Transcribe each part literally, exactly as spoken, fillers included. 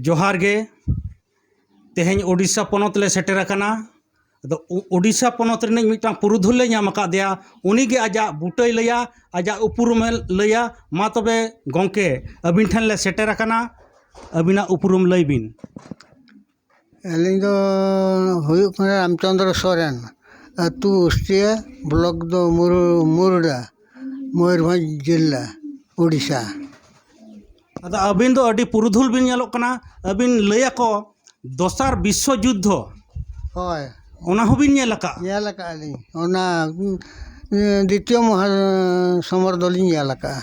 ᱡᱚᱦᱟᱨ ᱜᱮ᱾ ᱛᱮᱦᱮᱧ ᱳᱰᱤᱥᱟ ᱯᱚᱱᱚᱛ ᱞᱮ ᱥᱮᱴᱮᱨ ᱟᱠᱟᱱᱟ᱾ ᱟᱫᱚ ᱳ-, ᱳᱰᱤᱥᱟ ᱯᱚᱱᱚᱛ ᱨᱤᱱᱤᱡ ᱢᱤᱫᱴᱟᱝ ᱯᱩᱨᱩᱫᱷᱩᱞ ᱞᱮ ᱧᱟᱢ ᱟᱠᱟᱫᱮᱭᱟ᱾ ᱩᱱᱤᱜᱮ ᱟᱡᱟᱜ ᱵᱩᱴᱟᱹᱭ ᱞᱟᱹᱭᱟ, ᱟᱡᱟᱜ ᱩᱯᱨᱩᱢᱮ ᱞᱟᱹᱭᱟ᱾ ᱢᱟ ᱛᱚᱵᱮ ᱜᱚᱢᱠᱮ, ᱟᱹᱵᱤᱱ ᱴᱷᱮᱱ ᱞᱮ ᱥᱮᱴᱮᱨ ᱟᱠᱟᱱᱟ, ᱟᱹᱵᱤᱱᱟᱜ ᱩᱯᱨᱩᱢ ᱞᱟᱹᱭ ᱵᱤᱱ᱾ ᱟᱹᱞᱤᱧ ᱫᱚ ᱦᱩᱭᱩᱜ ᱠᱟᱱᱟ ᱨᱟᱢᱪᱚᱸᱫᱽᱨᱚ ᱥᱚᱨᱮᱱ, ᱟᱹᱛᱩ ᱩᱥᱴᱤᱭᱟᱹ, ᱵᱞᱚᱠ ᱫᱚ ᱢᱩᱨ-, ᱢᱩᱨᱰᱟ, ᱢᱚᱭᱩᱨᱵᱷᱚᱸᱡᱽ ᱡᱤᱞᱟ, ᱳᱰᱤᱥᱟ᱾ ᱟᱫᱚ ᱟᱹᱵᱤᱱ ᱫᱚ ᱟᱹᱰᱤ ᱯᱩᱨᱩᱫᱷᱩᱞ ᱵᱤᱱ ᱧᱮᱞᱚᱜ ᱠᱟᱱᱟ᱾ ᱟᱹᱵᱤᱱ ᱞᱟᱹᱭᱟᱠᱚ ᱫᱚᱥᱟᱨ ᱵᱤᱥᱥᱚ ᱡᱩᱫᱽᱫᱷᱚ, ᱦᱳᱭ᱾ ᱚᱱᱟ ᱦᱚᱸᱵᱤᱱ ᱧᱮᱞ ᱟᱠᱟᱫᱼᱟ? ᱧᱮᱞ ᱟᱠᱟᱫᱼᱟ ᱞᱤᱧ᱾ ᱚᱱᱟ, ᱩᱸ, ᱫᱤᱛᱤᱭᱚ ᱢᱚᱦᱟ ᱥᱚᱢᱚᱨ ᱫᱚᱞᱤᱧ ᱧᱮᱞ ᱟᱠᱟᱫᱼᱟ,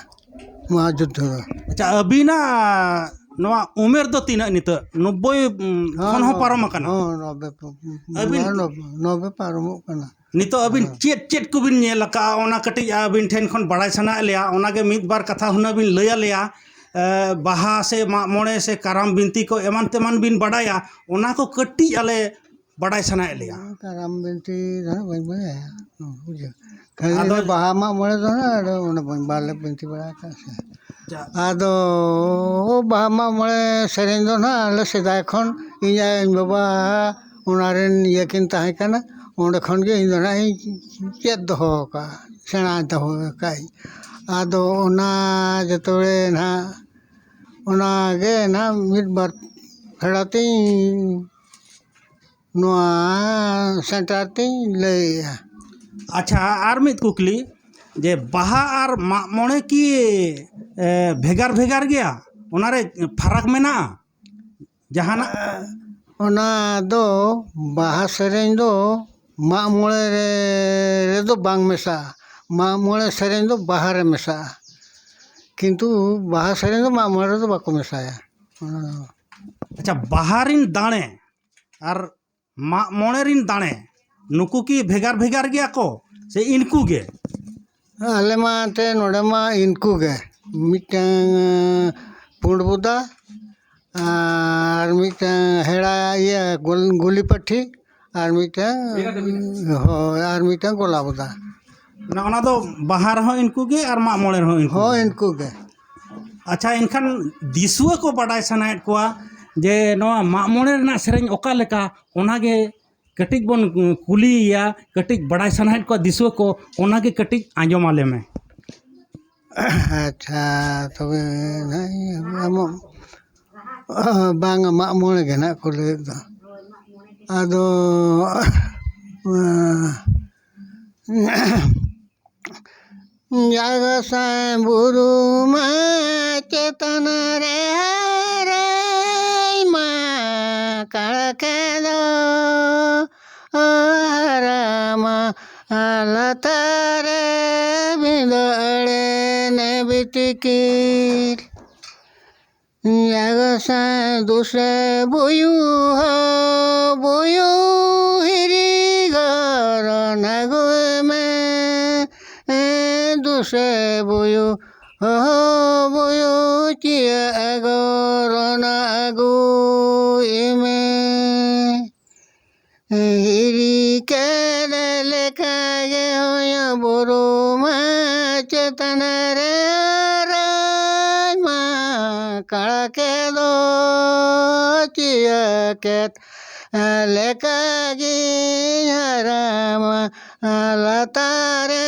ᱢᱚᱦᱟᱡᱩᱫᱽᱫᱷᱚ ᱫᱚ᱾ ᱟᱪᱪᱷᱟ, ᱟᱹᱵᱤᱱᱟᱜ ᱱᱚᱣᱟ ᱩᱢᱮᱨ ᱫᱚ ᱛᱤᱱᱟᱹᱜ ᱱᱤᱛᱚᱜ? ᱱᱚᱵᱵᱳᱭ, ᱩᱸ, ᱦᱚᱸ, ᱠᱷᱚᱱ ᱦᱚᱸ ᱱᱚ-, ᱯᱟᱨᱚᱢ ᱟᱠᱟᱱᱟ? ᱦᱚᱸ, ᱱᱚᱵᱵᱳᱭ ᱯᱟ-, ᱟᱹᱵᱤᱱ ᱦᱚᱸ, ᱱᱚᱵᱵᱳᱭ, ᱱᱚᱵᱵᱳᱭ ᱯᱟᱨᱚᱢᱚᱜ ᱠᱟᱱᱟ᱾ ᱱᱤᱛᱚᱜ ᱟᱹᱵᱤᱱ ᱦᱮᱸ᱾ ᱪᱮᱫ ᱪᱮᱫ ᱠᱚᱵᱤᱱ ᱧᱮᱞ ᱟᱠᱟᱫᱼᱟ, ᱚᱱᱟ ᱠᱟᱹᱴᱤᱡ ᱟᱹᱵᱤᱱ ᱴᱷᱮᱱ ᱠᱷᱚᱱ ᱵᱟᱲᱟᱭ ᱥᱟᱱᱟᱭᱮᱫ ᱞᱮᱭᱟ᱾ ᱚᱱᱟᱜᱮ ᱢᱤᱫ ᱵᱟᱨ ᱠᱟᱛᱷᱟ ᱦᱩᱱᱟᱹᱝ ᱵᱤᱱ ᱞᱟᱹᱭ ᱟᱞᱮᱭᱟ᱾ ᱮ, ᱵᱟᱦᱟ ᱥᱮ ᱢᱟᱜ ᱢᱚᱬᱮ ᱥᱮ ᱠᱟᱨᱟᱢ ᱵᱤᱱᱛᱤ ᱠᱚ ᱮᱢᱟᱱ ᱛᱮᱢᱟᱱ ᱵᱤᱱ ᱵᱟᱰᱟᱭᱟ, ᱚᱱᱟ ᱠᱚ ᱠᱟᱹᱴᱤᱡ ᱟᱞᱮ ᱵᱟᱰᱟᱭ ᱥᱟᱱᱟᱭᱮᱫ ᱞᱮᱭᱟ᱾ ᱠᱟᱨᱟᱢ ᱵᱤᱱᱛᱤ ᱫᱚ ᱦᱟᱸᱜ ᱵᱟᱹᱧ ᱵᱟᱲᱟᱭᱟ, ᱵᱩᱡᱷᱟᱹᱣ᱾ ᱠᱷᱟᱹᱞᱤ ᱟᱫᱚ ᱵᱟᱦᱟ ᱢᱟᱜ ᱢᱚᱬᱮ ᱫᱚ ᱦᱟᱸᱜ ᱟᱫᱚ ᱚᱱᱟ ᱵᱟᱹᱧ, ᱵᱟᱞᱮ ᱵᱤᱱᱛᱤ ᱵᱟᱲᱟ ᱟᱠᱟᱫ ᱥᱮ᱾ ᱟᱪᱪᱷᱟ᱾ ᱟᱫᱚ ᱵᱟᱦᱟ ᱢᱟᱜ ᱢᱚᱬᱮ ᱥᱮᱨᱮᱧ ᱫᱚ ᱦᱟᱸᱜ ᱟᱞᱮ ᱥᱮᱫᱟᱭ ᱠᱷᱚᱱ ᱤᱧ ᱟᱭᱳ ᱤᱧ ᱵᱟᱵᱟ ᱚᱱᱟ ᱨᱮᱱ ᱤᱭᱟᱹ ᱠᱤᱱ ᱛᱟᱦᱮᱸ ᱠᱟᱱᱟ, ᱚᱸᱰᱮ ᱠᱷᱚᱱ ᱜᱮ ᱤᱧ ᱫᱚ ᱦᱟᱸᱜ ᱤᱧ ᱪᱮᱫ ᱫᱚᱦᱚ ᱟᱠᱟᱫᱼᱟ, ᱥᱮᱬᱟ ᱫᱚᱦᱚ ᱟᱠᱟᱫ ᱟᱹᱧ᱾ ᱟᱫᱚ ᱚᱱᱟ ᱡᱚᱛᱚ ᱜᱮ ᱱᱟᱦᱟᱜ, ᱚᱱᱟ ᱜᱮ ᱱᱟᱦᱟᱜ ᱢᱤᱫ ᱵᱟᱨ ᱯᱷᱮᱲᱟᱛᱤᱧ ᱱᱚᱣᱟ ᱥᱮᱱᱴᱟᱨ ᱛᱤᱧ ᱞᱟᱹᱭᱮᱜᱼᱟ᱾ ᱟᱪᱪᱷᱟ, ᱟᱨ ᱢᱤᱫ ᱠᱩᱠᱞᱤ, ᱡᱮ ᱵᱟᱦᱟ ᱟᱨ ᱢᱟᱜ ᱢᱚᱬᱮ ᱠᱤ, ᱮ, ᱵᱷᱮᱜᱟᱨ ᱵᱷᱮᱜᱟᱨ ᱜᱮᱭᱟ? ᱚᱱᱟᱨᱮ ᱯᱷᱟᱨᱟᱠ ᱢᱮᱱᱟᱜᱼᱟ ᱡᱟᱦᱟᱱᱟᱜ? ᱚᱱᱟ ᱫᱚ ᱵᱟᱦᱟ ᱥᱮᱨᱮᱧ ᱫᱚ ᱢᱟᱜ ᱢᱚᱬᱮ ᱨᱮ, ᱨᱮᱫᱚ ᱵᱟᱝ ᱢᱮᱥᱟᱜᱼᱟ᱾ ᱢᱟᱜ ᱢᱚᱬᱮ ᱥᱮᱨᱮᱧ ᱫᱚ ᱵᱟᱦᱟ ᱨᱮ ᱢᱮᱥᱟᱜᱼᱟ, ᱠᱤᱱᱛᱩ ᱵᱟᱦᱟ ᱥᱮᱨᱮᱧ ᱫᱚ ᱢᱟᱜ ᱢᱚᱬᱮ ᱨᱮᱫᱚ ᱵᱟᱠᱚ ᱢᱮᱥᱟᱭᱟ᱾ ᱚᱱᱟ ᱫᱚ᱾ ᱟᱪᱪᱷᱟ, ᱵᱟᱦᱟ ᱨᱤᱱ ᱫᱟᱲᱮ ᱟᱨ ᱢᱟᱜ ᱢᱚᱬᱮ ᱨᱤᱱ ᱫᱟᱲᱮ, ᱱᱩᱠᱩ ᱠᱤ ᱵᱷᱮᱜᱟᱨ ᱵᱷᱮᱜᱟᱨ ᱜᱮᱭᱟ ᱠᱚ ᱥᱮ ᱤᱱᱠᱩ ᱜᱮ? ᱟᱞᱮ ᱢᱟ ᱮᱱᱛᱮᱫ ᱱᱚᱰᱮ ᱢᱟ ᱤᱱᱠᱩ ᱜᱮ, ᱢᱤᱫᱴᱟᱝ, ᱮᱸ, ᱯᱩᱸᱰ ᱵᱚᱫᱟ, ᱟᱨ ᱢᱤᱫᱴᱟᱝ ᱦᱮᱲᱟ, ᱤᱭᱟᱹ, ᱜᱳᱞ-, ᱜᱩᱞᱤ ᱯᱟᱹᱴᱷᱤ, ᱟᱨ ᱢᱤᱫᱴᱟᱝ, ᱵᱷᱮᱜᱟᱨ ᱫᱚ ᱵᱷᱮᱜᱟᱨ᱾ ᱦᱳᱭ, ᱟᱨ ᱢᱤᱫᱴᱟᱝ ᱜᱚᱞᱟ ᱵᱚᱫᱟ᱾ ᱢᱟᱱᱮ ᱚᱱᱟ ᱫᱚ ᱵᱟᱦᱟ ᱨᱮᱦᱚᱸ ᱤᱱᱠᱩ ᱜᱮ ᱟᱨ ᱢᱟᱜ ᱢᱚᱬᱮ ᱨᱮᱦᱚᱸ ᱤᱱᱠᱩ ᱦᱳᱭ, ᱜᱮ? ᱤᱱᱠᱩ ᱜᱮ᱾ ᱟᱪᱪᱷᱟ, ᱮᱱᱠᱷᱟᱱ ᱫᱤᱥᱩᱣᱟᱹ ᱠᱚ ᱵᱟᱰᱟᱭ ᱥᱟᱱᱟᱭᱮᱫ ᱠᱚᱣᱟ, ᱡᱮ ᱱᱚᱣᱟ ᱢᱟᱜ ᱢᱚᱬᱮ ᱨᱮᱱᱟᱜ ᱥᱮᱨᱮᱧ ᱚᱠᱟ ᱞᱮᱠᱟ, ᱚᱱᱟᱜᱮ ᱠᱟᱹᱴᱤᱡ ᱵᱚᱱ ᱠᱩᱞᱤᱭᱮᱭᱟ, ᱠᱟᱹᱴᱤᱡ ᱵᱟᱲᱟᱭ ᱥᱟᱱᱟᱭᱮᱫ ᱠᱚᱣᱟ ᱫᱤᱥᱩᱣᱟᱹ ᱠᱚ, ᱚᱱᱟᱜᱮ ᱠᱟᱹᱴᱤᱡ ᱟᱸᱡᱚᱢ ᱟᱞᱮ ᱢᱮ᱾ ᱟᱪᱪᱷᱟ, ᱛᱚᱵᱮ ᱱᱟᱜ ᱟᱢᱟᱜ, ᱵᱟᱝᱟ, ᱢᱟᱜ ᱢᱚᱬᱮ ᱜᱮ ᱱᱟᱜ ᱠᱚ ᱞᱟᱹᱭᱮᱫ ᱫᱚ᱾ ᱟᱫᱚ ᱡᱟᱜᱟ ᱥᱟᱭ ᱵᱩᱨᱩ ᱢᱟ ᱪᱮᱛᱟᱱ ᱨᱮ ᱦᱟᱨᱟᱭ ᱢᱟ ᱠᱟᱲᱠᱮ ᱫᱚ ᱦᱟᱨᱟ ᱢᱟ ᱞᱟᱛᱟᱨ ᱨᱮ ᱵᱤᱸᱫᱟᱹᱲ ᱮᱱᱮ ᱵᱤᱴᱤᱠᱤᱨ᱾ ᱡᱟᱜᱟ ᱥᱟᱭ ᱫᱩᱥᱮ ᱵᱩᱭᱩ ᱦᱚ ᱵᱩᱭᱩ ᱦᱤᱨᱤ ᱜᱚᱨᱚᱱ ᱟᱹᱜᱩᱭ ᱢᱮ᱾ ᱫᱩᱥᱮ ᱵᱩᱭᱩ ᱦᱚ ᱵᱩᱭᱩ ᱪᱤᱭᱟᱹ ᱜᱚᱨᱚᱱ ᱟᱹᱜᱩᱭ ᱢᱮ᱾ ᱦᱤᱨᱤ ᱠᱮᱫ ᱞᱮᱠᱟᱜᱮ ᱦᱚᱭ ᱵᱩᱨᱩ ᱢᱟ ᱪᱮᱛᱟᱱ ᱨᱮ ᱨᱟᱡᱽ ᱢᱟ ᱠᱟᱲᱠᱮ ᱫᱚ ᱪᱤᱭᱟᱹ ᱠᱮᱫ ᱞᱮᱠᱟᱜᱮ ᱦᱟᱨᱟ ᱢᱟ ᱞᱟᱛᱟᱨ ᱨᱮ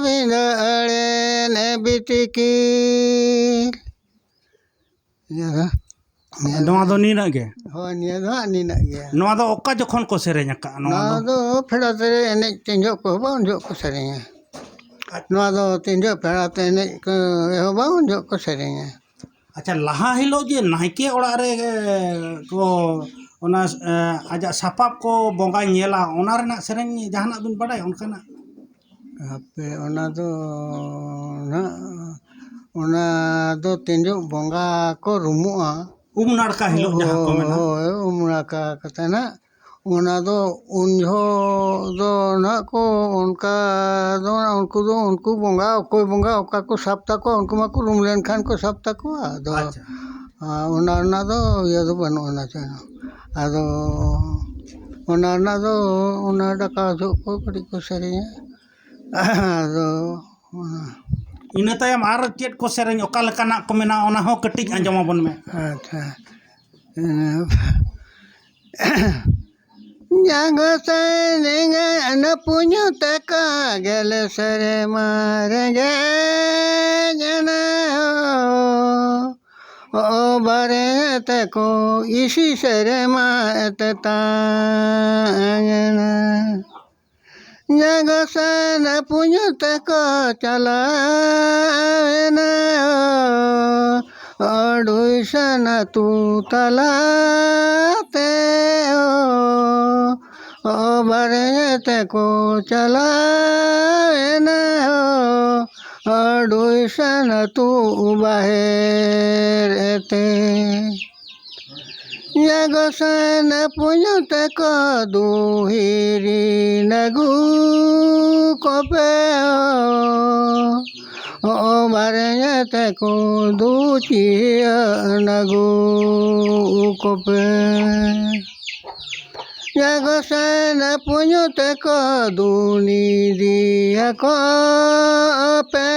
ᱵᱷᱤᱸᱫᱟᱹᱲ ᱮᱱ ᱵᱤᱴᱤᱠᱤᱨ᱾ ᱤᱭᱟᱹ ᱫᱚ, ᱱᱤᱭᱟᱹ ᱱᱚᱣᱟ ᱫᱚ ᱫᱚ, ᱱᱤᱱᱟᱹᱜ ᱜᱮ? ᱦᱳᱭ, ᱱᱤᱭᱟᱹ ᱫᱚ ᱦᱟᱸᱜ ᱱᱤᱱᱟᱹᱜ ᱜᱮ᱾ ᱱᱚᱣᱟ ᱫᱚ ᱚᱠᱟ ᱡᱚᱠᱷᱚᱱ ᱠᱚ ᱥᱮᱨᱮᱧ ᱟᱠᱟᱫᱼᱟ? ᱱᱚᱣᱟ ᱱᱚᱣᱟ ᱫᱚ ᱫᱚ ᱯᱷᱮᱲᱟᱛ ᱨᱮ ᱮᱱᱮᱡ ᱛᱤᱧ ᱡᱚᱦᱚᱜ ᱠᱚ ᱦᱚᱵᱚᱜᱼᱟ, ᱩᱱ ᱡᱚᱦᱚᱜ ᱠᱚ ᱥᱮᱨᱮᱧᱟ᱾ ᱟᱪᱪᱷᱟ᱾ ᱱᱚᱣᱟ ᱫᱚ ᱛᱤᱧ ᱡᱚᱦᱚᱜ ᱯᱷᱮᱲᱟᱛ ᱮᱱᱮᱡ ᱠᱚ ᱮᱦᱚᱵᱟ, ᱩᱱ ᱡᱚᱦᱚᱜ ᱠᱚ ᱥᱮᱨᱮᱧᱟ᱾ ᱟᱪᱪᱷᱟ, ᱞᱟᱦᱟ ᱦᱤᱞᱳᱜ ᱡᱮ ᱱᱟᱭᱠᱮ ᱚᱲᱟᱜ ᱨᱮ, ᱮ, ᱠᱚ ᱚᱱᱟ, ᱮ, ᱟᱡᱟᱜ ᱥᱟᱯᱟᱵ ᱠᱚ ᱵᱚᱸᱜᱟᱭ ᱧᱮᱞᱟ, ᱚᱱᱟ ᱨᱮᱱᱟᱜ ᱥᱮᱨᱮᱧ ᱡᱟᱦᱟᱱᱟᱜ ᱵᱤᱱ ᱵᱟᱰᱟᱭᱟ ᱚᱱᱠᱟᱱᱟᱜ? ᱦᱟᱯᱮ, ᱚᱱᱟ ᱫᱚ ᱱᱟᱜ, ᱚᱱᱟ ᱫᱚ ᱛᱤᱱ ᱡᱚᱦᱚᱜ ᱵᱚᱸᱜᱟ ᱠᱚ ᱨᱩᱢᱩᱜᱼᱟ᱾ ᱩᱢ ᱱᱟᱲᱠᱟ ᱦᱤᱞᱳᱜ ᱡᱟᱦᱟᱸ ᱠᱚ ᱢᱮᱱᱟ᱾ ᱦᱳᱭ, ᱩᱢ ᱱᱟᱲᱠᱟ ᱠᱟᱛᱮ ᱱᱟᱜ, ᱚᱱᱟ ᱫᱚ ᱩᱱ ᱡᱚᱦᱚᱜ ᱫᱚ ᱱᱟᱜ ᱠᱚ ᱚᱱᱠᱟ ᱫᱚ ᱩᱱᱠᱩ ᱫᱚ ᱩᱱᱠᱩ ᱵᱚᱸᱜᱟ, ᱚᱠᱚᱭ ᱵᱚᱸᱜᱟ ᱚᱠᱟ ᱠᱚ ᱥᱟᱵ ᱛᱟᱠᱚᱣᱟ, ᱩᱱᱠᱩ ᱢᱟᱠᱚ ᱨᱩᱢ ᱞᱮᱱᱠᱷᱟᱱ ᱠᱚ ᱥᱟᱵ ᱛᱟᱠᱚᱣᱟ᱾ ᱟᱫᱚ ᱟᱪᱪᱷᱟ᱾ ᱟᱨ ᱚᱱᱟ ᱨᱮᱱᱟᱜ ᱫᱚ ᱤᱭᱟᱹ ᱫᱚ ᱵᱟᱹᱱᱩᱜ ᱟᱱᱟ ᱪᱮᱫ ᱦᱚᱸ᱾ ᱟᱫᱚ ᱚᱱᱟ ᱨᱮᱱᱟᱜ ᱫᱚ ᱚᱱᱟ ᱰᱟᱠᱟ ᱡᱚᱦᱚᱜ ᱠᱚ ᱠᱟᱹᱴᱤᱡ ᱠᱚ ᱥᱮᱨᱮᱧᱟ᱾ ᱟᱫᱚ ᱚᱱᱟ ᱤᱱᱟᱹ ᱛᱟᱭᱚᱢ ᱟᱨ ᱪᱮᱫ ᱠᱚ ᱥᱮᱨᱮᱧ, ᱚᱠᱟ ᱞᱮᱠᱟᱱᱟᱜ ᱠᱚ ᱢᱮᱱᱟᱜᱼᱟ, ᱚᱱᱟ ᱦᱚᱸ ᱠᱟᱹᱴᱤᱡ ᱟᱸᱡᱚᱢ ᱟᱵᱚᱱ ᱢᱮ᱾ ᱟᱪᱪᱷᱟ᱾ ᱡᱟᱸᱜᱟ ᱥᱮᱱ ᱮᱸᱜᱮᱞ ᱯᱩᱧᱩ ᱛᱮᱠᱚ ᱜᱮᱞ ᱥᱮᱨᱢᱟ ᱨᱮᱸᱜᱮᱡ ᱮᱱᱟ ᱦᱳ᱾ ᱚ ᱵᱟᱨᱮ ᱛᱮᱠᱚ ᱤᱥᱤ ᱥᱮᱨᱢᱟ ᱛᱮᱛᱟᱝ ᱮᱱᱟ᱾ ᱡᱟᱸᱜᱟ ᱥᱮᱱ ᱯᱩᱧᱩ ᱛᱮᱠᱚ ᱪᱟᱞᱟᱣ ᱮᱱᱟ᱾ ᱟᱹᱰᱩᱭ ᱥᱮᱱ ᱟᱹᱛᱩ ᱛᱟᱞᱟᱛᱮ ᱚ ᱵᱟᱨᱮ ᱛᱮᱠᱚ ᱪᱟᱞᱟᱣ ᱮᱱᱟ᱾ ᱟᱹᱰᱩᱭ ᱥᱮᱱ ᱟᱹᱛᱩ ᱵᱟᱦᱮᱨ ᱛᱮ᱾ ᱡᱟᱸᱜᱟ ᱥᱮᱱ ᱯᱩᱧᱩ ᱛᱮᱠᱚ ᱫᱩᱦᱤᱨᱤ ᱱᱟᱹᱜᱩ ᱠᱚᱯᱮ ᱚ ᱵᱟᱨᱮ ᱛᱮᱠᱚ ᱫᱩᱪᱤᱭᱟᱹ ᱱᱟᱹᱜᱩ ᱠᱚᱯᱮ᱾ ᱡᱟᱸᱜᱟ ᱥᱮᱱ ᱯᱩᱧᱩ ᱛᱮᱠᱚ ᱫᱩᱱᱤ ᱫᱤᱭᱟ ᱠᱚ ᱯᱮ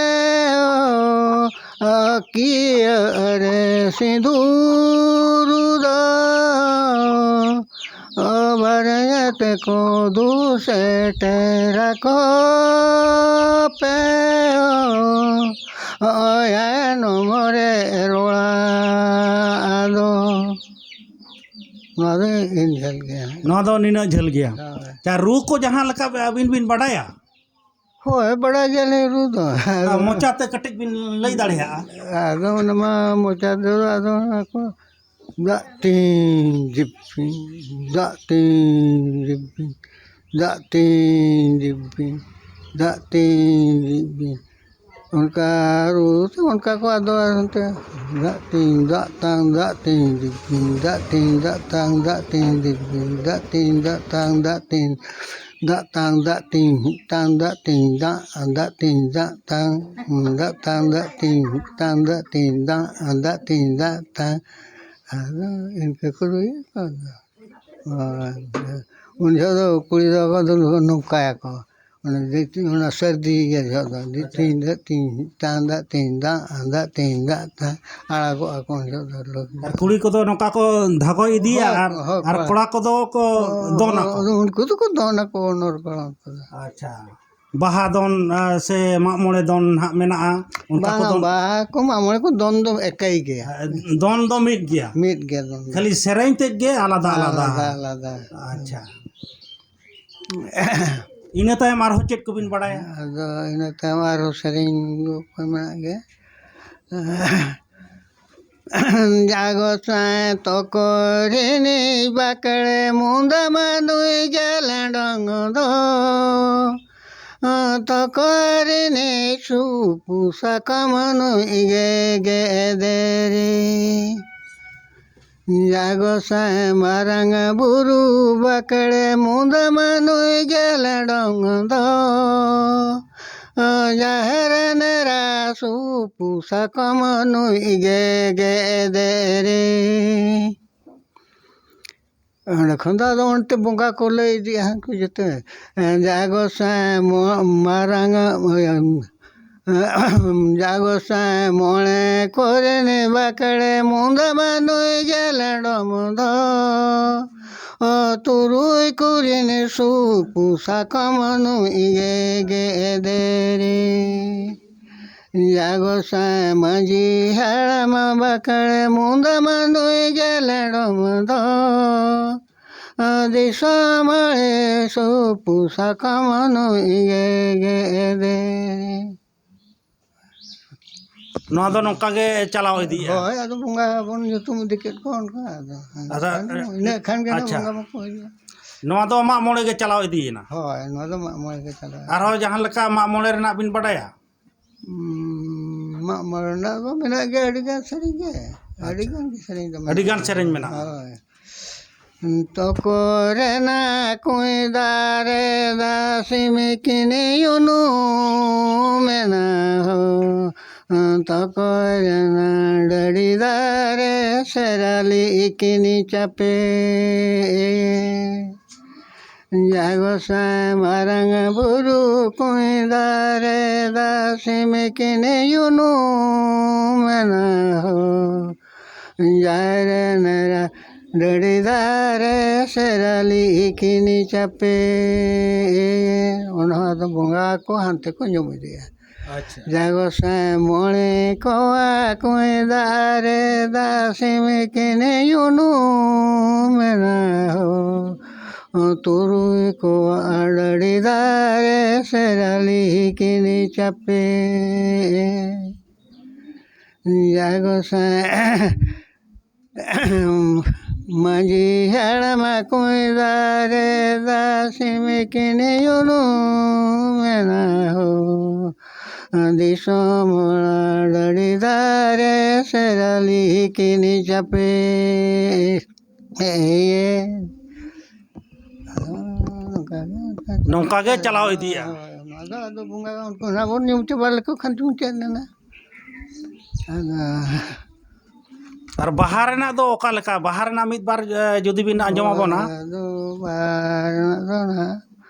ᱚ ᱟᱹᱠᱤᱭᱟᱹ ᱨᱮ ᱥᱤᱸᱫᱩᱨ ᱫᱚ ᱚ ᱵᱟᱨᱮ ᱛᱮᱠᱚ ᱫᱩ ᱥᱮᱴᱮᱨᱟ ᱠᱚ ᱯᱮ ᱚ ᱟᱭᱱᱚᱢ ᱨᱮ ᱨᱚᱲᱟ ᱟᱫᱚ᱾ ᱱᱚᱣᱟ ᱫᱚ ᱤᱱ ᱡᱷᱟᱹᱞ ᱜᱮᱭᱟ᱾ ᱱᱚᱣᱟ ᱫᱚ ᱱᱤᱱᱟᱹᱜ ᱡᱷᱟᱹᱞ ᱜᱮᱭᱟ᱾ ᱦᱳᱭ᱾ ᱟᱪᱪᱷᱟ, ᱨᱩ ᱠᱚ ᱡᱟᱦᱟᱸ ᱞᱮᱠᱟ ᱟᱹᱵᱤᱱ ᱵᱤᱱ ᱵᱟᱰᱟᱭᱟ, ᱦᱳᱭ, ᱵᱟᱲᱟᱭ ᱜᱮᱭᱟᱞᱤᱧ ᱨᱩ ᱫᱚ᱾ ᱟᱨ ᱢᱚᱪᱟᱛᱮ ᱠᱟᱹᱴᱤᱡ ᱵᱤᱱ ᱞᱟᱹᱭ ᱫᱟᱲᱮᱭᱟᱜᱼᱟ? ᱟᱫᱚ ᱚᱱᱟ ᱢᱟ ᱢᱚᱪᱟ ᱛᱮᱫᱚ ᱟᱫᱚ ᱚᱱᱟ ᱠᱚ ᱫᱟᱜ ᱛᱤᱧ ᱫᱤᱯᱤᱧ, ᱫᱟᱜ ᱛᱤᱧ ᱫᱤᱯᱤᱧ, ᱫᱟᱜ ᱛᱤᱧ ᱫᱤᱯᱤᱧ, ᱫᱟᱜ ᱛᱤᱧ ᱫᱤᱯᱤᱧ᱾ ᱚᱱᱠᱟ ᱨᱩ ᱛᱮ ᱚᱱᱠᱟ ᱠᱚ ᱟᱫᱚ ᱮᱱᱛᱮ ᱫᱟᱜ ᱛᱤᱧ ᱫᱟᱜ ᱛᱟᱝ ᱫᱟᱜ ᱛᱤᱧ ᱫᱤᱯᱤᱧ, ᱫᱟᱜ ᱛᱤᱧ ᱫᱟᱜ ᱛᱟᱝ ᱫᱟᱜ ᱛᱤᱧ ᱫᱤᱯᱤᱧ, ᱫᱟᱜ ᱛᱤᱧ ᱫᱟᱜ ᱛᱟᱝ ᱫᱟᱜ ᱛᱤᱧ ᱫᱟᱜ ᱛᱟᱝ ᱫᱟᱜ ᱛᱤᱧ ᱫᱟᱜ ᱛᱟᱝ ᱫᱟᱜ ᱛᱤᱧ ᱫᱟᱜ ᱛᱟᱝ ᱫᱟᱜ ᱛᱟᱝ ᱫᱟᱜ ᱛᱤᱧ ᱫᱟᱜ ᱛᱟᱝ ᱫᱟᱜ ᱛᱤᱧ ᱫᱟᱜ ᱛᱟᱝ᱾ ᱟᱫᱚ ᱤᱱᱠᱟᱹ ᱠᱚ ᱨᱩᱭᱟ ᱠᱚ᱾ ᱟᱫᱚ ᱩᱱ ᱡᱚᱦᱚᱜ ᱫᱚ ᱠᱩᱲᱤ ᱫᱚ ᱟᱵᱚ ᱫᱚ ᱱᱚᱝᱠᱟᱭᱟᱠᱚ, ᱚᱱᱟ ᱫᱤᱛᱤ-, ᱚᱱᱟ ᱥᱟᱹᱨᱫᱤ ᱜᱮ ᱡᱚᱦᱚᱜ ᱫᱚ᱾ ᱟᱪᱪᱷᱟ᱾ ᱫᱤᱛᱤᱧ ᱫᱟᱜ ᱛᱤᱧ ᱛᱟᱝ ᱫᱟᱜ ᱛᱤᱧ ᱫᱟᱜ ᱟᱸᱫᱟᱜ ᱛᱤᱧ ᱫᱟᱜ ᱛᱟᱝ ᱟᱲᱟᱜᱚᱜᱼᱟ ᱠᱚ ᱩᱱ ᱡᱚᱦᱚᱜ ᱫᱚ ᱞᱳᱠ᱾ ᱟᱨ ᱠᱩᱲᱤ ᱠᱚᱫᱚ ᱱᱚᱝᱠᱟ ᱠᱚ ᱫᱷᱟᱜᱚ ᱤᱫᱤᱭᱟ? ᱦᱳᱭ, ᱟᱨ, ᱦᱳᱭ, ᱟᱨ ᱠᱚᱲᱟ᱾ ᱠᱚᱲᱟ ᱠᱚᱫᱚ ᱠᱚ ᱚ, ᱫᱚᱱ ᱚ, ᱟᱠᱚ? ᱟᱫᱚ ᱩᱱᱠᱩ ᱫᱚᱠᱚ ᱫᱚᱱ ᱟᱠᱚ, ᱚᱱᱚᱨ ᱠᱚᱲᱟ ᱠᱚᱫᱚ᱾ ᱟᱪᱪᱷᱟ, ᱵᱟᱦᱟ ᱫᱚᱱ, ᱟ, ᱥᱮ ᱢᱟᱜ ᱢᱚᱬᱮ ᱫᱚᱱ ᱦᱟᱸᱜ ᱢᱮᱱᱟᱜᱼᱟ, ᱚᱱᱠᱟ ᱠᱚ ᱵᱟᱝᱟ, ᱫᱚᱱ? ᱵᱟᱦᱟ ᱠᱚ ᱢᱟᱜ ᱢᱚᱬᱮ ᱠᱚ ᱫᱚᱱ ᱫᱚ ᱮᱠᱟᱭ ᱜᱮᱭᱟ᱾ ᱟ, ᱫᱚᱱ ᱫᱚ ᱢᱤᱫ ᱜᱮᱭᱟ? ᱢᱤᱫ ᱜᱮᱭᱟ ᱫᱚᱱ ᱫᱚ᱾ ᱠᱷᱟᱹᱞᱤ ᱥᱮᱨᱮᱧ ᱛᱮᱫ ᱜᱮ ᱟᱞᱟᱫᱟ ᱟᱞᱟᱫᱟ? ᱟᱞᱟᱫᱟ ᱟᱞᱟᱫᱟ᱾ ᱟᱪᱪᱷᱟ᱾ ᱤᱱᱟᱹ ᱛᱟᱭᱚᱢ ᱟᱨᱦᱚᱸ ᱪᱮᱫ ᱠᱚᱵᱤᱱ ᱵᱟᱲᱟᱭᱟ? ᱟᱫᱚ ᱤᱱᱟᱹ ᱛᱟᱭᱚᱢ ᱟᱨᱦᱚᱸ ᱥᱮᱨᱮᱧ ᱠᱚ ᱢᱮᱱᱟᱜ ᱜᱮᱭᱟ᱾ ᱡᱟᱜᱚ ᱥᱟᱭ ᱛᱚᱠᱚ ᱨᱤᱱᱤᱡ ᱵᱟᱠᱲᱮ ᱢᱩᱸᱫᱟ ᱢᱟ ᱱᱩᱭ ᱜᱮ ᱞᱮᱸᱰᱚᱝ ᱫᱚ᱾ ᱛᱚᱠᱚ ᱨᱤᱱᱤᱡ ᱥᱩᱯᱩ ᱥᱟᱠᱟᱢ ᱱᱩᱭ ᱜᱮ ᱜᱮᱫᱮᱨᱤ᱾ ᱡᱟᱜᱚ ᱥᱟᱭ ᱢᱟᱨᱟᱝ ᱵᱩᱨᱩ ᱵᱟᱠᱲᱮ ᱢᱩᱸᱫᱟ ᱢᱟ ᱱᱩᱭ ᱜᱮ ᱞᱮᱸᱰᱚᱝ ᱫᱚ᱾ ᱡᱟᱦᱮᱨ ᱱᱮᱨᱟ ᱥᱩᱯᱩ ᱥᱟᱠᱚᱢ ᱱᱩᱭ ᱜᱮ ᱜᱮᱫᱮᱨᱤ᱾ ᱚᱸᱰᱮ ᱠᱷᱚᱱ ᱫᱚ ᱟᱫᱚ ᱚᱱᱛᱮ ᱵᱚᱸᱜᱟ ᱠᱚ ᱞᱟᱹᱭ ᱤᱫᱤᱜᱼᱟ ᱦᱟᱸᱜ ᱠᱚ ᱡᱚᱛᱚ᱾ ᱡᱟᱜᱚ ᱥᱟᱭ ᱢᱚ-, ᱢᱟᱨᱟᱝ ᱡᱟᱜᱚ ᱥᱟᱭ ᱢᱚᱬᱮ ᱠᱚᱨᱮᱱ ᱵᱟᱠᱲᱮ ᱢᱩᱸᱫᱟ ᱢᱟ ᱱᱩᱭ ᱜᱮ ᱞᱮᱸᱰᱚᱢ ᱫᱚ᱾ ᱚ, ᱛᱩᱨᱩᱭ ᱠᱚᱨᱮᱱ ᱥᱩᱯᱩ ᱥᱟᱠᱚᱢ ᱱᱩᱭ ᱜᱮ ᱜᱮᱫᱮᱨᱤ᱾ ᱡᱟᱜᱚ ᱥᱟᱭ ᱢᱟᱹᱡᱷᱤ ᱦᱟᱲᱟᱢ ᱵᱟᱠᱲᱮ ᱢᱩᱸᱫᱟ ᱢᱟ ᱱᱩᱭ ᱜᱮ ᱞᱮᱸᱰᱚᱢ ᱫᱚ᱾ ᱫᱤᱥᱚᱢ ᱟᱲᱮ ᱥᱩᱯᱩ ᱥᱟᱠᱟᱢ ᱱᱩᱭ ᱜᱮ ᱜᱮᱫᱮᱨᱤ᱾ ᱱᱚᱣᱟ ᱫᱚ ᱱᱚᱝᱠᱟ ᱜᱮ ᱪᱟᱞᱟᱣ ᱤᱫᱤᱜᱼᱟ? ᱦᱳᱭ, ᱟᱫᱚ ᱵᱚᱸᱜᱟ ᱵᱚᱱ ᱧᱩᱛᱩᱢ ᱤᱫᱤ ᱠᱮᱫ ᱠᱚᱣᱟ ᱚᱱᱠᱟ, ᱟᱫᱚ ᱟᱫᱚ, ᱤᱱᱟᱹ ᱠᱷᱟᱱ ᱜᱮ ᱱᱟᱜ ᱟᱪᱪᱷᱟ᱾ ᱵᱚᱸᱜᱟ ᱢᱟᱠᱚ ᱦᱩᱭᱩᱜᱼᱟ᱾ ᱱᱚᱣᱟ ᱫᱚ ᱢᱟᱜ ᱢᱚᱬᱮ ᱜᱮ ᱪᱟᱞᱟᱣ ᱤᱫᱤᱭᱮᱱᱟ? ᱦᱳᱭ, ᱱᱚᱣᱟ ᱫᱚ ᱢᱟᱜ ᱢᱚᱬᱮ ᱜᱮ ᱪᱟᱞᱟᱣ᱾ ᱟᱨᱦᱚᱸ ᱡᱟᱦᱟᱸ ᱞᱮᱠᱟ ᱢᱟᱜ ᱢᱚᱬᱮ ᱨᱮᱱᱟᱜ ᱵᱤᱱ ᱵᱟᱰᱟᱭᱟ? ᱩᱸ, ᱢᱟᱜ ᱢᱚᱬᱮ ᱨᱮᱱᱟᱜ ᱫᱚ ᱢᱮᱱᱟᱜ ᱜᱮᱭᱟ, ᱟᱹᱰᱤ ᱜᱟᱱ ᱥᱮᱨᱮᱧ ᱜᱮ᱾ ᱟᱹᱰᱤ ᱟᱪᱪᱷᱟ᱾ ᱜᱟᱱ ᱜᱮ ᱥᱮᱨᱮᱧ ᱫᱚ ᱢᱮᱱᱟᱜᱼᱟ᱾ ᱦᱳᱭ᱾ ᱛᱚᱠᱚ ᱨᱮᱱᱟᱜ ᱠᱩᱸᱭ ᱫᱟᱨᱮ ᱫᱟ ᱥᱤᱢᱤᱠᱤᱱᱤ ᱩᱱᱩᱢᱮᱱᱟ ᱦᱳ᱾ ᱛᱚᱠᱚ ᱨᱮᱱᱟᱜ ᱰᱟᱹᱰᱤ ᱫᱟᱨᱮ ᱥᱮᱨᱟᱞᱤ ᱠᱤᱱᱤ ᱪᱟᱯᱮ᱾ ᱡᱟ ᱜᱚᱸᱥᱟᱭ ᱢᱟᱨᱟᱝ ᱵᱩᱨᱩ ᱠᱩᱸᱭ ᱫᱟᱨᱮ ᱫᱟᱥᱤᱢ ᱠᱤᱱ ᱭᱩᱱᱩᱢ ᱮᱱᱟ ᱦᱳ᱾ ᱡᱟᱭ ᱨᱮᱱ ᱨᱟ-, ᱰᱟᱹᱰᱤ ᱫᱟᱨᱮ ᱥᱮᱨᱟᱞᱤ ᱠᱤᱱ ᱪᱟᱯᱮ᱾ ᱚᱱᱟ ᱫᱚ ᱵᱚᱸᱜᱟ ᱠᱚ ᱦᱟᱱᱛᱮ ᱠᱚ ᱧᱩᱢ ᱤᱫᱤᱜᱼᱟ᱾ ᱟᱪᱪᱷᱟ᱾ ᱡᱟ ᱜᱚᱸᱥᱟᱭ ᱢᱚᱬᱮ ᱠᱚᱣᱟ ᱠᱩᱸᱭ ᱫᱟᱨᱮ ᱫᱟᱥᱤᱢ ᱠᱤᱱ ᱭᱩᱱᱩᱢ ᱮᱱᱟ ᱦᱳ᱾ ᱛᱩᱨᱩᱭ ᱠᱚᱣᱟ ᱰᱟᱹᱰᱤ ᱫᱟᱨᱮ ᱥᱮᱨᱟᱞᱤ ᱠᱤᱱ ᱪᱟᱯᱮ᱾ ᱡᱟ ᱜᱚᱸᱥᱟᱭ ᱢᱟᱹᱡᱷᱤ ᱦᱟᱲᱟᱢ ᱠᱩᱸᱭ ᱫᱟᱨᱮ ᱫᱟᱥᱤᱢ ᱠᱤᱱ ᱭᱩᱱᱩᱢ ᱮᱱᱟ ᱦᱳ᱾ ᱫᱤᱥᱚᱢ ᱦᱚᱲ ᱰᱟᱹᱰᱤ ᱫᱟᱨᱮ ᱥᱮᱨᱟᱞᱤ ᱠᱤᱱ ᱪᱟᱯᱮ᱾ ᱮᱭᱮ᱾ ᱱᱚᱝᱠᱟ ᱜᱮ᱾ ᱱᱚᱝᱠᱟ ᱜᱮ ᱪᱟᱞᱟᱣ ᱤᱫᱤᱜᱼᱟ᱾ ᱦᱳᱭ, ᱚᱱᱟ ᱫᱚ ᱟᱫᱚ ᱵᱚᱸᱜᱟ ᱩᱱᱠᱩ ᱱᱟᱜ ᱵᱚᱱ ᱧᱩᱢ ᱪᱟᱵᱟ ᱞᱮᱠᱚ ᱠᱷᱟᱱ ᱪᱚᱝ ᱪᱮᱫ ᱮᱱᱟ? ᱟᱫᱚ ᱟᱨ ᱵᱟᱦᱟ ᱨᱮᱱᱟᱜ ᱫᱚ ᱚᱠᱟ ᱞᱮᱠᱟ? ᱵᱟᱦᱟ ᱨᱮᱱᱟᱜ ᱢᱤᱫ ᱵᱟᱨ, ᱮ, ᱡᱩᱫᱤ ᱵᱤᱱ ᱟᱸᱡᱚᱢ ᱟᱵᱚᱱᱟ᱾ ᱟᱫᱚ ᱵᱟᱦᱟ ᱨᱮᱱᱟᱜ ᱫᱚ ᱱᱟᱦᱟᱜ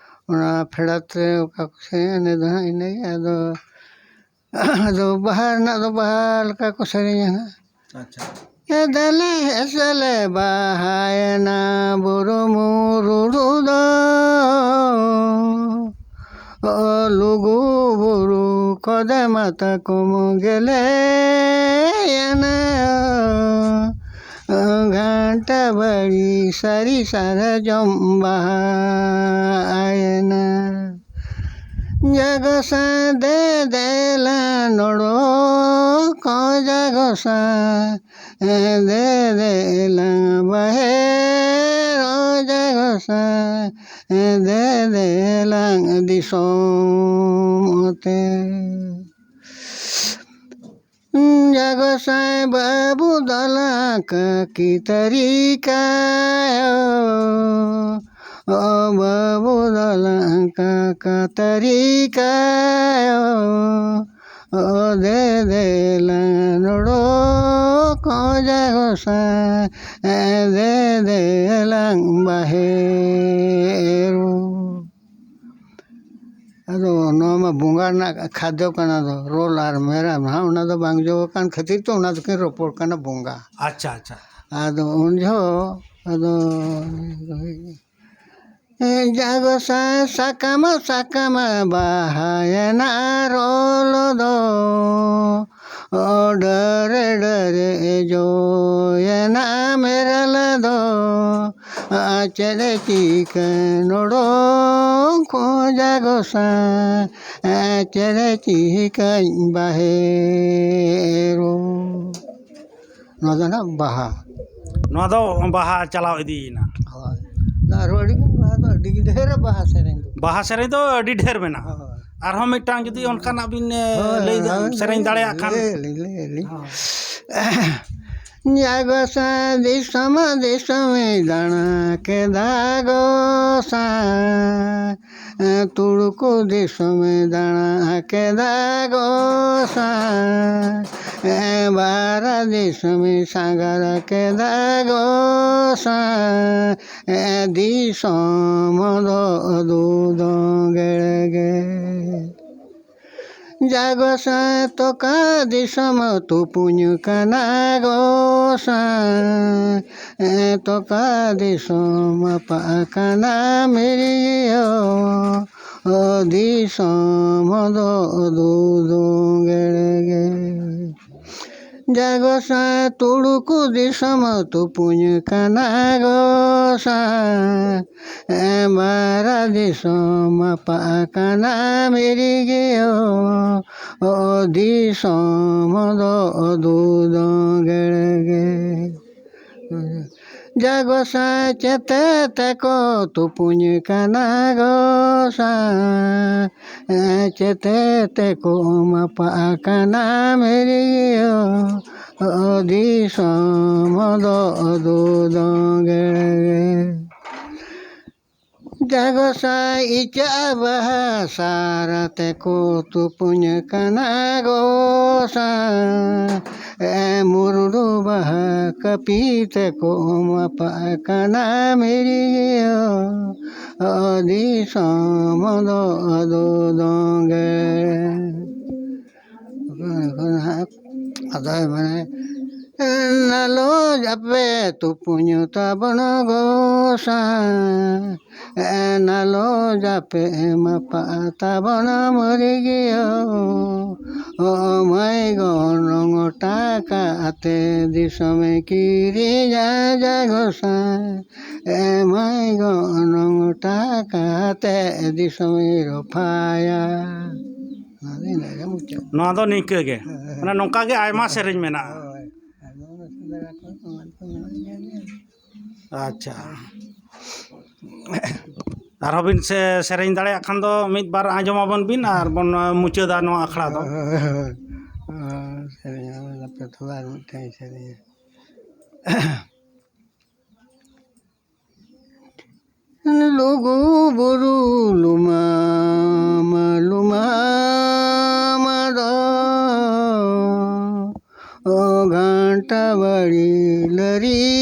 ᱚᱱᱟ ᱯᱷᱮᱰᱟᱛ ᱨᱮ ᱚᱠᱟ ᱠᱚ ᱥᱮᱨᱮᱧ, ᱤᱱᱟᱹ ᱫᱚ ᱱᱟᱦᱟᱜ ᱤᱱᱟᱹᱜᱮ᱾ ᱟᱫᱚ, ᱟᱫᱚ ᱵᱟᱦᱟ ᱨᱮᱱᱟᱜ ᱫᱚ ᱵᱟᱦᱟ ᱞᱮᱠᱟ ᱠᱚ ᱥᱮᱨᱮᱧᱟ ᱱᱟᱦᱟᱜ᱾ ᱟᱪᱪᱷᱟ᱾ ᱮ ᱫᱮᱞᱮ ᱮᱥᱮᱞᱮ ᱵᱟᱦᱟᱭᱮᱱᱟ ᱵᱩᱨᱩ ᱢᱩᱨᱩᱲᱩ ᱫᱚ᱾ ᱚ ᱞᱩᱜᱩ ᱵᱩᱨᱩ ᱠᱷᱚᱫᱮ ᱢᱟᱛᱟ ᱠᱚᱢ ᱜᱮᱞᱮᱭᱮᱱᱟ᱾ ᱜᱷᱟᱱᱴᱟ ᱵᱟᱲᱤ ᱥᱟᱹᱨᱤ ᱥᱟᱨᱡᱚᱢ ᱵᱟᱦᱟᱭᱮᱱᱟ᱾ ᱡᱟᱜᱚ ᱥᱟᱸᱭ ᱫᱮ ᱫᱮᱞᱟ ᱱᱚᱲᱚ ᱠᱚ ᱡᱟᱜᱚ ᱥᱟᱸᱭ ᱫᱮ ᱫᱮᱞᱟ ᱵᱟᱦᱮᱨ ᱚ ᱡᱟᱜᱚ ᱥᱟᱸᱭ ᱫᱮ ᱫᱮᱞᱟᱝ ᱫᱤᱥᱚᱢ ᱛᱮ᱾ ᱡᱟᱜᱚ ᱥᱟᱸᱭ ᱵᱟᱹᱵᱩ ᱫᱚᱞᱟ ᱠᱟᱹᱠᱤ ᱛᱟᱹᱨᱤᱠᱟᱭᱚ᱾ ᱚ ᱵᱟᱹᱵᱩ ᱫᱚᱞᱟ ᱠᱟᱠᱟ ᱛᱟᱹᱨᱤᱠᱟᱭᱚ᱾ ᱚ ᱫᱮ ᱫᱮᱞᱟᱝ ᱱᱚᱰᱚᱠ ᱡᱟ ᱜᱚᱸᱥᱟᱭ, ᱮ ᱫᱮ ᱫᱮᱞᱟᱝ ᱵᱟᱦᱮᱨᱚ᱾ ᱟᱫᱚ ᱱᱚᱣᱟ ᱢᱟ ᱵᱚᱸᱜᱟ ᱨᱮᱱᱟᱜ ᱠᱷᱟᱫᱽᱫᱚ ᱠᱟᱱᱟ, ᱫᱚ ᱨᱳᱞ ᱟᱨ ᱢᱮᱨᱚᱢ ᱦᱟᱸᱜ, ᱚᱱᱟ ᱫᱚ ᱵᱟᱝ ᱡᱚ ᱟᱠᱟᱱ ᱠᱷᱟᱹᱛᱤᱨ ᱛᱮ ᱚᱱᱟ ᱫᱚᱠᱤᱱ ᱨᱚᱯᱚᱲ ᱠᱟᱱᱟ ᱵᱚᱸᱜᱟ᱾ ᱟᱪᱪᱷᱟ, ᱟᱪᱪᱷᱟ᱾ ᱟᱫᱚ ᱩᱱ ᱡᱚᱦᱚᱜ ᱟᱫᱚ ᱡᱟ ᱜᱚᱸᱥᱟᱭ ᱥᱟᱠᱟᱢ ᱥᱟᱠᱟᱢ ᱵᱟᱦᱟᱭᱮᱱᱟ ᱨᱳᱞ ᱫᱚ, ᱰᱟᱹᱨ ᱰᱟᱹᱨ ᱡᱚᱭᱮᱱᱟ ᱢᱮᱨᱮᱞ ᱫᱚ, ᱪᱮᱫ ᱪᱤᱠᱟᱹ ᱱᱚᱰᱚᱝ ᱠᱚ ᱡᱟ ᱜᱚᱸᱥᱟᱭ, ᱪᱮᱫ ᱪᱤᱠᱟᱹᱧ ᱵᱟᱦᱮᱨᱚ᱾ ᱱᱚᱣᱟ ᱫᱚ ᱱᱟᱜ ᱵᱟᱦᱟ᱾ ᱱᱚᱣᱟ ᱫᱚ ᱵᱟᱦᱟ ᱪᱟᱞᱟᱣ ᱤᱫᱤᱭᱮᱱᱟ᱾ ᱦᱳᱭ᱾ ᱟᱨᱦᱚᱸ ᱟᱹᱰᱤ ᱜᱟᱱ ᱵᱟᱦᱟ ᱫᱚ, ᱟᱹᱰᱤ ᱰᱷᱮᱨ ᱵᱟᱦᱟ ᱥᱮᱨᱮᱧ ᱫᱚ᱾ ᱵᱟᱦᱟ ᱥᱮᱨᱮᱧ ᱫᱚ ᱟᱹᱰᱤ ᱰᱷᱮᱨ ᱢᱮᱱᱟᱜᱼᱟ᱾ ᱦᱳᱭ᱾ ᱟᱨᱦᱚᱸ ᱢᱤᱫᱴᱟᱝ ᱡᱩᱫᱤ ᱚᱱᱠᱟᱱᱟᱜ ᱵᱤᱱ, ᱮ, ᱦᱳᱭ, ᱞᱟᱹᱭ ᱫᱟ-, ᱦᱳᱭ, ᱥᱮᱨᱮᱧ ᱞᱟᱹᱭ, ᱫᱟᱲᱮᱭᱟᱜ ᱠᱷᱟᱱ᱾ ᱞᱟᱹᱭ, ᱞᱟᱹᱭ, ᱞᱟᱹᱭ, ᱞᱟᱹᱭ᱾ ᱦᱳᱭ᱾ ᱡᱟ ᱜᱚᱸᱥᱟᱭ ᱫᱤᱥᱚᱢ ᱫᱤᱥᱚᱢᱮ ᱫᱟᱬᱟ ᱠᱮᱫᱟ ᱜᱚᱸᱥᱟᱭ, ᱛᱩᱲᱩᱠ ᱫᱤᱥᱚᱢᱮ ᱫᱟᱬᱟ ᱠᱮᱫᱟ ᱜᱚᱸᱥᱟᱭ, ᱵᱟᱨᱟ ᱫᱤᱥᱚᱢᱮ ᱥᱟᱸᱜᱷᱟᱨ ᱠᱮᱫᱟ ᱜᱚᱸᱥᱟᱭ, ᱫᱤᱥᱚᱢ ᱫᱚ ᱫᱩ ᱫᱚᱸᱜᱮᱲ ᱜᱮ᱾ ᱡᱟ ᱜᱚᱸᱥᱟᱭ ᱛᱚᱠᱟ ᱫᱤᱥᱚᱢ ᱛᱩᱯᱩᱧ ᱠᱟᱱᱟ ᱜᱚᱸᱥᱟᱭ, ᱛᱚᱠᱟ ᱫᱤᱥᱚᱢ ᱯᱟᱜ ᱠᱟᱱᱟ ᱢᱤᱨᱜᱤᱭᱚ, ᱫᱤᱥᱚᱢ ᱫᱚ ᱫᱩ ᱫᱚᱸᱜᱮᱲ ᱜᱮ᱾ ᱡᱟ ᱜᱚᱸᱥᱟᱭ ᱛᱩᱲᱩᱠ ᱫᱤᱥᱚᱢ ᱛᱩᱯᱩᱧ ᱠᱟᱱᱟ ᱜᱚᱸᱥᱟᱭ, ᱢᱟᱨᱟ ᱫᱤᱥᱚᱢ ᱯᱟᱜ ᱠᱟᱱᱟ ᱢᱤᱨᱜᱤᱭᱚ, ᱫᱤᱥᱚᱢ ᱫᱚ ᱫᱩ ᱫᱚᱸᱜᱮᱲ ᱜᱮ᱾ ᱡᱟ ᱜᱚᱸᱥᱟᱭ ᱪᱮᱛᱮ ᱛᱮᱠᱚ ᱛᱩᱯᱩᱧ ᱠᱟᱱᱟ ᱜᱚᱸᱥᱟᱭ, ᱪᱮᱛᱮ ᱛᱮᱠᱚ ᱢᱟᱯᱟᱜ ᱠᱟᱱᱟ ᱢᱤᱨᱜᱤᱭᱚ, ᱫᱤᱥᱚᱢ ᱫᱚ ᱫᱩ ᱫᱚᱸᱜᱮᱲ ᱜᱮ᱾ ᱡᱟ ᱜᱚᱸᱥᱟᱭ ᱤᱪᱟᱹᱜ ᱵᱟᱦᱟ ᱥᱟᱨᱟ ᱛᱮᱠᱚ ᱛᱩᱯᱩᱧ ᱠᱟᱱᱟ ᱜᱚᱸᱥᱟᱭ᱾ ᱮ ᱢᱩᱨᱰᱩ ᱵᱟᱦᱟ ᱠᱟᱹᱯᱤ ᱛᱮᱠᱚ ᱢᱟᱯᱟᱜ ᱠᱟᱱᱟ ᱢᱤᱨᱜᱤᱭᱟᱹ᱾ ᱚ ᱫᱤᱥᱚᱢ ᱫᱚ ᱟᱫᱚ ᱫᱚᱝᱜᱮ᱾ ᱟᱫᱚᱭ ᱢᱮᱱᱟ, ᱱᱟᱞᱚ ᱡᱟᱯᱮ ᱛᱩᱯᱩᱧ ᱛᱟᱵᱚᱱ ᱜᱚᱸᱥᱟᱭ᱾ ᱱᱟᱞᱚ ᱡᱟᱯᱮ ᱢᱟᱯᱟ ᱛᱟᱵᱚᱱ ᱢᱩᱨᱜᱤᱭᱟᱹ᱾ ᱚ ᱢᱟᱹᱭ ᱜᱚᱱᱚᱝ ᱴᱟᱠᱟ ᱟᱛᱮ ᱫᱤᱥᱚᱢᱮ ᱠᱤᱨᱤᱧᱟ ᱡᱟ ᱜᱚᱸᱥᱟᱭ᱾ ᱮ ᱢᱟᱹᱭ ᱜᱚᱱᱚᱝ ᱴᱟᱠᱟ ᱟᱛᱮ ᱫᱤᱥᱚᱢᱮ ᱨᱚᱯᱷᱟᱭᱟ᱾ ᱱᱚᱣᱟ ᱫᱚ ᱤᱱᱟᱹᱜ ᱜᱮ ᱢᱩᱪᱟᱹᱫ᱾ ᱱᱚᱣᱟ ᱫᱚ ᱱᱤᱝᱠᱟᱹ ᱜᱮ᱾ ᱦᱮᱸ, ᱦᱮᱸ᱾ ᱢᱟᱱᱮ ᱱᱚᱝᱠᱟ ᱜᱮ ᱟᱭᱢᱟ ᱥᱮᱨᱮᱧ ᱢᱮᱱᱟᱜᱼᱟ᱾ ᱦᱳᱭ᱾ ᱟᱨ ᱱᱚᱣᱟ ᱫᱚ ᱥᱮᱸᱫᱽᱨᱟ ᱠᱚ ᱮᱢᱟᱱ ᱠᱚ ᱢᱮᱱᱟᱜ ᱜᱮᱭᱟ ᱜᱮ᱾ ᱟᱪᱪᱷᱟ᱾ ᱟᱨᱦᱚᱸ ᱵᱤᱱ ᱥᱮ-, ᱥᱮᱨᱮᱧ ᱫᱟᱲᱮᱭᱟᱜ ᱠᱷᱟᱱ ᱫᱚ ᱢᱤᱫ ᱵᱟᱨ ᱟᱸᱡᱚᱢ ᱟᱵᱚᱱ ᱵᱤᱱ ᱟᱨ ᱵᱚᱱ, ᱟᱸ, ᱢᱩᱪᱟᱹᱫᱟ ᱱᱚᱣᱟ ᱟᱠᱷᱲᱟ ᱫᱚ᱾ ᱦᱳᱭ, ᱦᱳᱭ, ᱦᱳᱭ᱾ ᱟᱨ ᱥᱮᱨᱮᱧ ᱟᱵᱚᱱ ᱟᱯᱮ ᱛᱷᱚᱲᱟ ᱟᱨ ᱢᱤᱫᱴᱟᱝ ᱥᱮᱨᱮᱧᱟ᱾ ᱞᱩᱜᱩ ᱵᱩᱨᱩ ᱞᱩᱢᱟᱢᱟ ᱞᱩᱢᱟᱢᱟ ᱫᱚ, ᱚ ᱜᱷᱟᱱᱴᱟ ᱵᱟᱲᱤ ᱞᱟᱹᱨᱤᱭᱟ᱾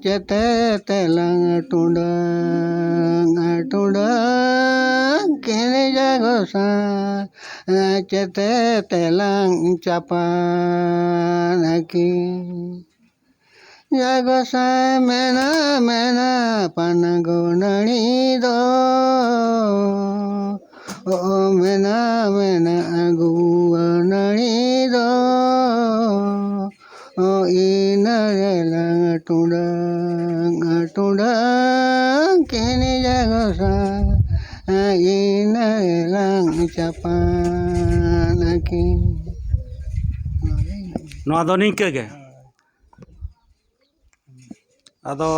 ᱪᱮᱛᱮ ᱛᱮᱞᱟᱝ ᱴᱩᱰᱟᱹᱝ ᱴᱩᱰᱟᱹᱝ ᱠᱤᱱ ᱡᱟ ᱜᱚᱸᱥᱟᱭ᱾ ᱪᱮᱛᱮ ᱛᱮᱞᱟᱝ ᱪᱟᱯᱟᱱ ᱟᱹᱠᱤᱱ᱾ ᱡᱟ ᱜᱚᱸᱥᱟᱭ ᱢᱮᱱᱟ ᱢᱮᱱᱟ ᱯᱟᱱᱟᱜᱚ ᱱᱟᱹᱲᱤ ᱫᱚ᱾ ᱚ ᱢᱮᱱᱟ ᱢᱮᱱᱟ ᱟᱹᱜᱩᱣᱟ ᱱᱟᱹᱲᱤ ᱫᱚ᱾ ᱚ ᱤᱱᱟᱹ ᱨᱮᱞᱟᱝ ᱴᱩᱰᱟᱹᱝ ᱴᱩᱰᱟᱹᱝ ᱠᱤᱱ ᱡᱟ ᱜᱚᱸᱥᱟᱭ᱾ ᱤᱱᱟᱹ ᱨᱮᱞᱟᱝ ᱪᱟᱯᱟᱱ ᱟᱹᱠᱤᱱ᱾ ᱱᱚᱣᱟ ᱫᱚ ᱱᱤᱝᱠᱟᱹ ᱜᱮ᱾ ᱟᱫᱚ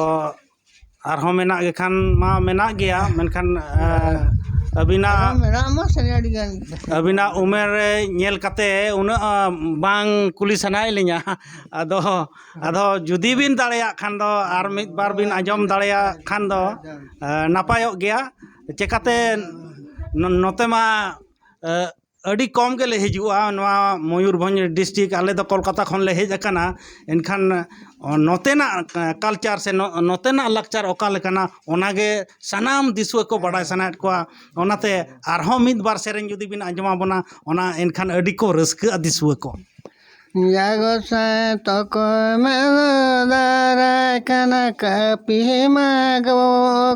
ᱟᱨᱦᱚᱸ ᱢᱮᱱᱟᱜ ᱜᱮ ᱠᱷᱟᱱ ᱢᱟ ᱢᱮᱱᱟᱜ ᱜᱮᱭᱟ, ᱢᱮᱱᱠᱷᱟᱱ, ᱮ, ᱟᱹᱵᱤᱱᱟᱜ ᱟᱨᱦᱚᱸ ᱢᱮᱱᱟᱜ ᱢᱟ ᱥᱟᱹᱨᱤ ᱟᱹᱰᱤ ᱜᱟᱱ᱾ ᱟᱹᱵᱤᱱᱟᱜ ᱩᱢᱮᱨ ᱨᱮ ᱧᱮᱞ ᱠᱟᱛᱮ ᱩᱱᱟᱹᱜ ᱵᱟᱝ ᱠᱩᱞᱤ ᱥᱟᱱᱟᱭᱮᱫ ᱞᱤᱧᱟ᱾ ᱟᱫᱚ ᱟᱫᱚ ᱡᱩᱫᱤ ᱵᱤᱱ ᱫᱟᱲᱮᱭᱟᱜ ᱠᱷᱟᱱ ᱫᱚ ᱟᱨ ᱢᱤᱫ ᱵᱟᱨ ᱵᱤᱱ ᱟᱸᱡᱚᱢ ᱫᱟᱲᱮᱭᱟᱜ ᱠᱷᱟᱱ ᱫᱚ ᱱᱟᱯᱟᱭᱚᱜ ᱜᱮᱭᱟ᱾ ᱪᱮᱠᱟᱛᱮ ᱱᱚᱛᱮ ᱢᱟ ᱟᱹᱰᱤ ᱠᱚᱢ ᱜᱮᱞᱮ ᱦᱤᱡᱩᱜᱼᱟ᱾ ᱱᱚᱣᱟ ᱢᱚᱭᱩᱨᱵᱷᱚᱸᱡᱽ ᱰᱤᱥᱴᱨᱤᱠᱴ, ᱟᱞᱮ ᱫᱚ ᱠᱳᱞᱠᱟᱛᱟ ᱠᱷᱚᱱ ᱞᱮ ᱦᱮᱡ ᱟᱠᱟᱱᱟ᱾ ᱮᱱᱠᱷᱟᱱ ᱱᱚᱛᱮᱱᱟᱜ ᱠᱟᱞᱪᱟᱨ ᱥᱮ ᱱᱚᱛᱮᱱᱟᱜ ᱞᱟᱠᱪᱟᱨ ᱚᱠᱟ ᱞᱮᱠᱟᱱᱟ, ᱚᱱᱟᱜᱮ ᱥᱟᱱᱟᱢ ᱫᱤᱥᱩᱣᱟᱹ ᱠᱚ ᱵᱟᱰᱟᱭ ᱥᱟᱱᱟᱭᱮᱫ ᱠᱚᱣᱟ᱾ ᱚᱱᱟᱛᱮ ᱟᱨᱦᱚᱸ ᱢᱤᱫ ᱵᱟᱨ ᱥᱮᱨᱮᱧ ᱡᱩᱫᱤ ᱵᱤᱱ ᱟᱸᱡᱚᱢ ᱟᱵᱚᱱᱟ, ᱚᱱᱟ ᱮᱱᱠᱷᱟᱱ ᱟᱹᱰᱤ ᱠᱚ ᱨᱟᱹᱥᱠᱟᱹᱜᱼᱟ ᱫᱤᱥᱩᱣᱟᱹ ᱠᱚ᱾ ᱡᱟᱜᱚ ᱥᱟᱭ ᱛᱚᱠᱚ ᱢᱮᱫ ᱫᱟᱨᱟᱭ ᱠᱟᱱᱟ ᱠᱟᱹᱯᱤ ᱢᱟ ᱜᱚ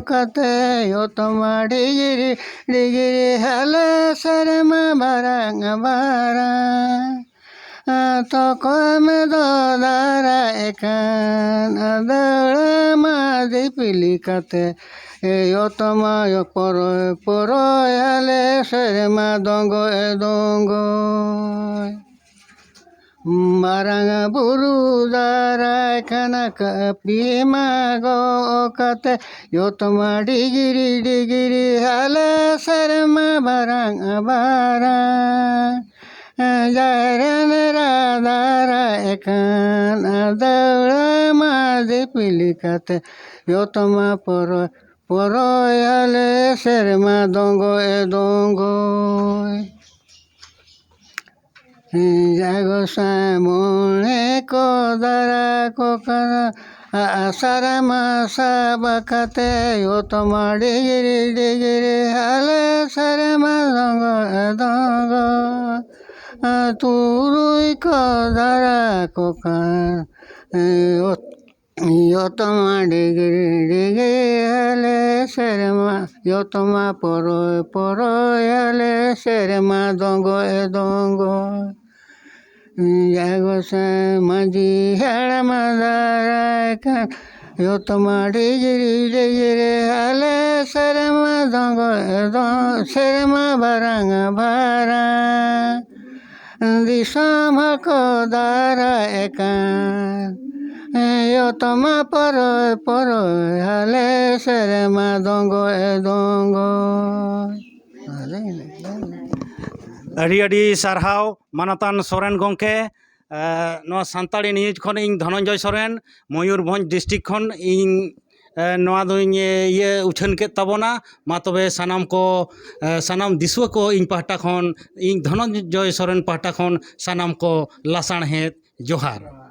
ᱠᱟᱛᱮ ᱭᱚᱛᱚᱢᱟ ᱰᱤᱜᱽᱨᱤ ᱰᱤᱜᱽᱨᱤ ᱦᱟᱞᱮ ᱥᱮᱨᱢᱟ ᱵᱟᱨᱟᱝ ᱵᱟᱨᱟᱝ᱾ ᱛᱚᱠᱚᱭ ᱢᱮ ᱫᱚ ᱫᱟᱨᱟᱭ ᱠᱟᱱ ᱫᱟᱹᱲᱟ ᱢᱟ ᱫᱤᱯᱤᱞᱤ ᱠᱟᱛᱮ ᱭᱚᱛᱚᱢᱟ ᱯᱚᱨᱚᱭ ᱯᱚᱨᱚᱭ ᱦᱟᱞᱮ ᱥᱮᱨᱢᱟ ᱫᱚᱸᱜᱚᱭ ᱫᱚᱸᱜᱚᱭ᱾ ᱢᱟᱨᱟᱝ ᱵᱩᱨᱩ ᱫᱟᱨᱟᱭ ᱠᱟᱱᱟ ᱠᱟᱹᱯᱤ ᱢᱟ ᱜᱚ ᱠᱟᱛᱮ ᱭᱚᱛᱚᱢᱟ ᱰᱤᱜᱽᱨᱤ ᱰᱤᱜᱽᱨᱤ ᱦᱟᱞᱮ ᱥᱮᱨᱢᱟ ᱵᱟᱨᱟᱝ ᱵᱟᱨᱟᱝ᱾ ᱡᱟᱦᱮᱨ ᱮᱨᱟ ᱫᱟᱨᱟᱭ ᱠᱟᱱ ᱫᱟᱹᱣᱲᱟᱹ ᱢᱟ ᱫᱤᱯᱤᱞ ᱠᱟᱛᱮ ᱭᱚᱛᱚᱢᱟ ᱯᱚᱨᱚᱭ ᱯᱚᱨᱚᱭ ᱦᱟᱞᱮ ᱥᱮᱨᱢᱟ ᱫᱚᱸᱜᱚᱭ ᱫᱚᱸᱜᱚᱭ᱾ ᱡᱟᱜᱚ ᱥᱟᱭ ᱢᱚᱬᱮ ᱠᱚ ᱫᱟᱨᱟ ᱠᱚ ᱠᱟᱱᱟ ᱟᱥᱟᱨ ᱢᱟ ᱥᱟᱵ ᱠᱟᱛᱮ ᱭᱚᱛᱚᱢᱟ ᱰᱤᱜᱽᱨᱤ ᱰᱤᱜᱽᱨᱤ ᱦᱟᱞᱮ ᱥᱮᱨᱢᱟ ᱫᱚᱸᱜᱚᱭ ᱫᱚᱸᱜᱚᱭ᱾ ᱛᱩᱨᱩᱭ ᱠᱚ ᱫᱟᱨᱟ ᱠᱚ ᱠᱟᱱᱟ ᱭᱚᱛᱚᱢᱟ ᱰᱤᱜᱽᱨᱤ ᱰᱤᱜᱽᱨᱤ ᱦᱟᱞᱮ ᱥᱮᱨᱢᱟ ᱭᱚᱛᱚᱢᱟ ᱯᱚᱨᱚᱭ ᱯᱚᱨᱚᱭ ᱦᱟᱞᱮ ᱥᱮᱨᱢᱟ ᱫᱚᱸᱜᱚᱭ ᱫᱚᱸᱜᱚᱭ᱾ ᱡᱟᱜᱚ ᱥᱟᱭ ᱢᱟᱹᱡᱷᱤ ᱦᱟᱲᱟᱢ ᱫᱟᱨᱟᱭ ᱠᱟᱱ ᱭᱚᱛᱚᱢᱟ ᱰᱤᱜᱽᱨᱤ ᱰᱤᱜᱽᱨᱤ ᱦᱟᱞᱮ ᱥᱮᱨᱢᱟ ᱫᱚᱸᱜᱚᱭ ᱫᱚᱸᱜᱚᱭ ᱥᱮᱨᱢᱟ ᱵᱟᱨᱟᱝ ᱵᱟᱨᱟᱝ᱾ ᱫᱤᱥᱚᱢ ᱦᱚᱸᱠᱚ ᱫᱟᱨᱟᱭ ᱠᱟᱱ ᱦᱮᱸ ᱭᱚ ᱛᱟᱢᱟ ᱯᱚᱨᱚᱭ ᱯᱚᱨᱚᱭ ᱦᱟᱞᱮ ᱥᱮᱨᱢᱟ ᱫᱚᱸᱜᱚᱭ ᱫᱚᱸᱜᱚᱭ᱾ ᱟᱹᱰᱤ ᱟᱹᱰᱤ ᱥᱟᱨᱦᱟᱣ ᱢᱟᱱᱚᱛᱟᱱ ᱥᱚᱨᱮᱱ ᱜᱚᱢᱠᱮ᱾ ᱮ, ᱱᱚᱣᱟ ᱥᱟᱱᱛᱟᱲᱤ ᱱᱤᱭᱩᱡᱽ ᱠᱷᱚᱱ ᱤᱧ ᱫᱷᱚᱱᱚᱱᱡᱚᱭ ᱥᱚᱨᱮᱱ, ᱢᱚᱭᱩᱨᱵᱷᱚᱸᱡᱽ ᱰᱤᱥᱴᱨᱤᱠᱴ ᱠᱷᱚᱱ ᱤᱧ, ᱮ, ᱱᱚᱣᱟ ᱫᱚᱧ, ᱮ, ᱤᱭᱟᱹ ᱩᱪᱷᱟᱹᱱ ᱠᱮᱫ ᱛᱟᱵᱚᱱᱟ᱾ ᱢᱟ ᱛᱚᱵᱮ ᱥᱟᱱᱟᱢ ᱠᱚ, ᱮ, ᱥᱟᱱᱟᱢ ᱫᱤᱥᱩᱣᱟᱹ ᱠᱚ ᱤᱧ ᱯᱟᱦᱴᱟ ᱠᱷᱚᱱ, ᱤᱧ ᱫᱷᱚᱱᱚᱱᱡᱚᱭ ᱥᱚᱨᱮᱱ ᱯᱟᱦᱴᱟ ᱠᱷᱚᱱ ᱥᱟᱱᱟᱢ ᱠᱚ ᱞᱟᱥᱟᱬᱦᱮᱫ ᱡᱚᱦᱟᱨ᱾